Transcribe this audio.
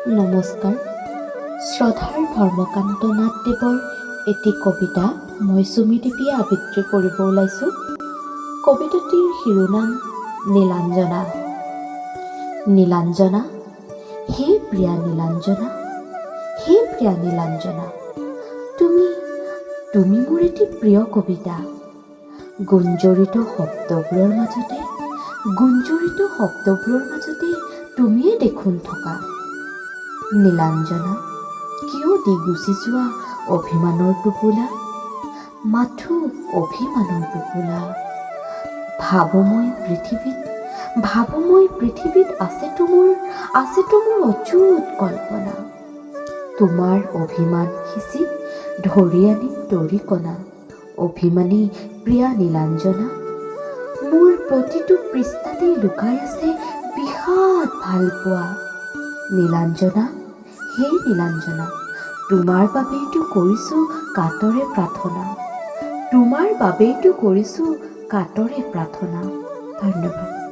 নমস্কাৰ। শ্ৰদ্ধাৰ ধৰ্মকান্ত নাথদেৱৰ এটি কবিতা মই চুমি দেৱীয়ে আবৃত্তি কৰিব ওলাইছোঁ। কবিতাটিৰ শিৰোনাম নীলাঞ্জনা। নীলাঞ্জনা, হে প্ৰিয়া নীলাঞ্জনা, হে প্ৰিয়া নীলাঞ্জনা, তুমি তুমি মোৰ এটি প্ৰিয় কবিতা। গুঞ্জৰিত শব্দবোৰৰ মাজতে, গুঞ্জৰিত শব্দবোৰৰ মাজতে তুমিয়ে দেখোন থকা। নীলাঞ্জনা, কিয় দি গুচি যোৱা অভিমানৰ টোপোলা, মাথো অভিমানৰ টোপোলা? ভাৱময় পৃথিৱীত, ভাৱময় পৃথিৱীত আছেতো মোৰ অযুত কল্পনা। তোমাৰ অভিমান সিঁচি ধৰি আনিম তৰিকণা। অভিমানী প্ৰিয়া নীলাঞ্জনা, মোৰ প্ৰতিটো পৃষ্ঠাতেই লুকাই আছে বিষাদ ভালপোৱা। নীলাঞ্জনা, হে নীলাঞ্জনা, তোমাৰ বাবেইতো কৰিছোঁ কাতৰে প্ৰাৰ্থনা। তোমাৰ বাবেইতো কৰিছোঁ কাতৰে প্ৰাৰ্থনা। ধন্যবাদ।